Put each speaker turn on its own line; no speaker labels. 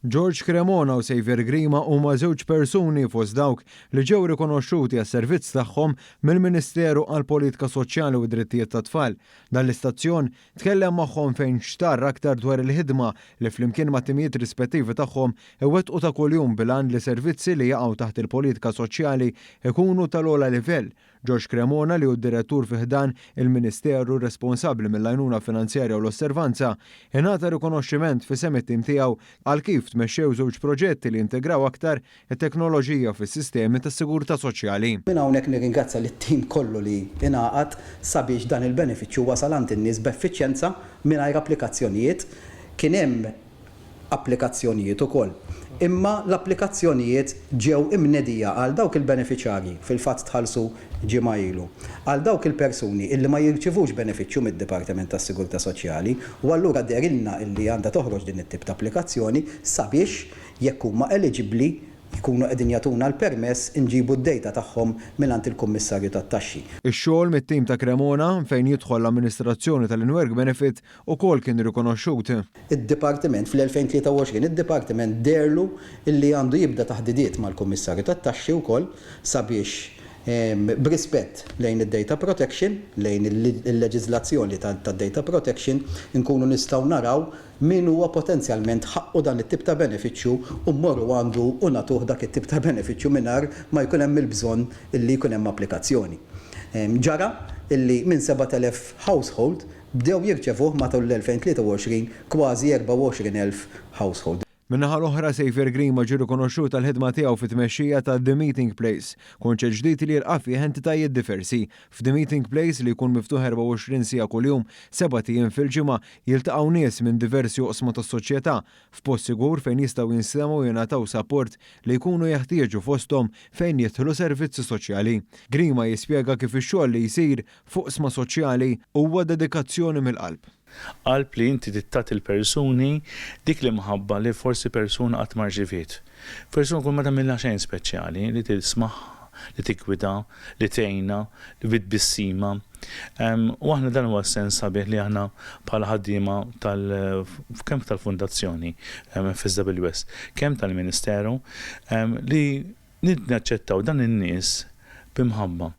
George Cremona u Saviour Grima huma żewġ persuni fost dawk li ġew rikonoxxuti għas-servizz tagħhom mill-Ministeru għall-Politika Soċjali u d-Drittijiet tat-Tfal. Dan l-istazzjon tkellem magħhom fejn xtarr aktar dwar il-ħidma li flimkien mat-timijiet rispettivi tagħhom iwettqu ta' kuljum bil-għan li servizzi li jaqgħu taħt il-politika soċjali jkunu tal-ogħla livell. George Cremona, li hu d-Direttur fi ħdan il-Ministeru responsabbli mill-għajnuna finanzjarja u l-osservanza, ingħata rikonoxximent f'isem it-tim tiegħu għal kif tmexxew żewġ proġetti li jintegraw aktar it-teknoloġija fis-sistemi tas-sigurtà soċjali.
Minn hawnhekk nirringrazzja lit-tim kollu li ingħaqad sabiex dan il-benefiċċju wasal għand in-nies b'effiċjenza mingħajr applikazzjonijiet. Kien hemm applikazzjonijiet ukoll. Imma l-applikazzjonijiet ġew imnedija għal dawk il-benefiċarji, fil-fatt tħallsu ġimgħa ilu, għal dawk il-persuni illi ma jirċivux benefiċċju mid-Dipartiment tas-Sigurtà Soċjali u allura dehrilna illi għandha toħroġ din it-tip ta' applikazzjoni sabiex jekk huma eliġibbli jkunu qegħdin jagħtuna l-permess inġibu d-data tagħhom mingħand il-Kummissarju tat-Taxxi.
Ix-xogħol mit-tim ta' Cremona, fejn jidħol l-amministrazzjoni tal-In-Work Benefit, ukoll kien rikonoxxut.
Id-Dipartiment, fl-2023, id-Dipartiment deherlu illi għandu jibda taħdidiet mal-Kummissarju tat-Taxxi wkoll sabiex b'rispett lejn id-data protection, lejn il-leġiżlazzjoni tad-data protection, inkunu nistgħu naraw min huwa potenzjalment ħaqqu dan it-tip ta' benefiċċju u mmorru għandu u nagħtuh dak it-tip ta' benefiċċju mingħajr ma jkun hemm il-bżonn illi jkun hemm applikazzjoni. Ġara illi minn 7,000 household bdew jirċevuh matul l-2023 kważi 24,000 household.
Min-naħa l-oħra, Saviour Grima ġie rikonoxxut għall-ħidma tiegħu fit-tmexxija ta' The Meeting Place, kunċett ġdid li jilqa' fih entitajiet diversi. F'The Meeting Place, li jkun miftuħ 24 siegħa kuljum, sebat ijiem fil-ġimgħa, jiltaqgħu nies minn diversi oqsma tas-soċjetà, f'post sigur fejn jistgħu jinstemgħu u jingħataw sapport li jkunu jeħtieġu fosthom fejn jidħlu servizzi soċjali. Grima jispjega kif ix-xogħol li jsir f'oqsma soċjali huwa dedikazzjoni mill-qalb.
Qalb li inti trid tagħti l-persuni dik l-imħabba li forsi persuna qatt ma rċiviet. Persuna tkun ma tagħmilha xejn speċjali, li tismagħha, li tiggwidha, li tgħinha, li bi tbissima. U aħna dan huwa s-sens sabiħ li aħna bħala ħaddiema tal kemm tal-Fundazzjoni FSWS, kemm tal-Ministeru li naċċettaw dan in-nies bi mħabba.